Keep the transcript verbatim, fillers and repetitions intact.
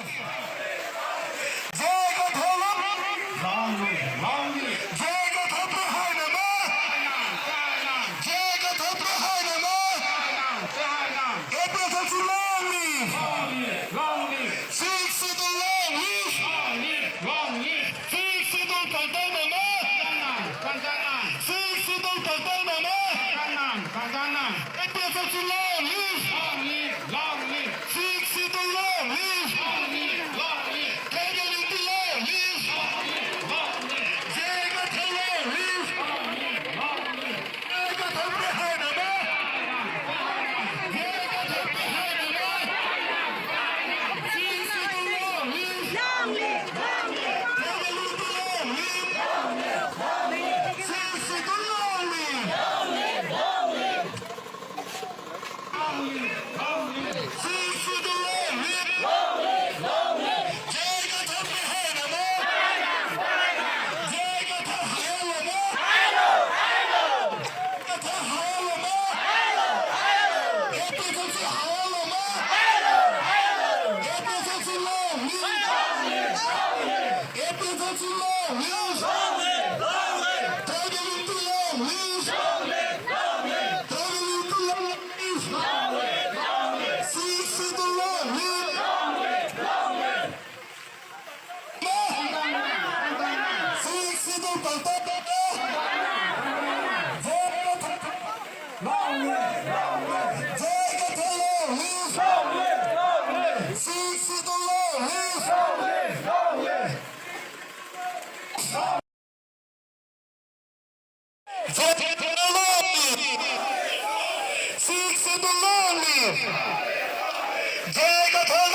J I Kathar long. Long live, long live. J I Kathar pehai nama. J I Kathar pehai nama. A P H L C long live. Long live, long live. Sixth Schedule long live. Long live, long live. Sixth Schedule pangtang nama. Pangtang nang, pangtang nang. Sixth Schedule pangtang nama. Pangtang nang, pangtang nang. A P H L C long live. Long live, long live. Sixth Schedule long live. Long live, long live. Tribal unity long live. Long live, long live. J I Kathar long live. Long live, long live. J I Kathar pehai nama. J I Kathar pehai nama. Sixth Schedule long live. Long live, long live. Tribal unity long live. Long live, long live. Sixth Schedule long live. Long live, long live. Long live, long live. Sixth Schedule long live. Long live, long live. J I Kathar pehai nama. J I Kathar hai lo nama. Hai lo, hai lo. Kathar hai lo nama. Hai lo, hai lo. A P H L C hai lo nama. Hai lo, hai lo. A P H L C long live. Long live, long live. A P H L C long live. Long live, long live. Tribal unity long live. Long live, long live. Tribal unity long live. Long live, long live. Sixth Schedule long live. Long live, long live. Sixth Schedule pangtang. Long live, long live. J I Kathar long live. Long live, long live. Sixth Schedule long live. Long live, long live. Sixth Schedule long live. J I Kathar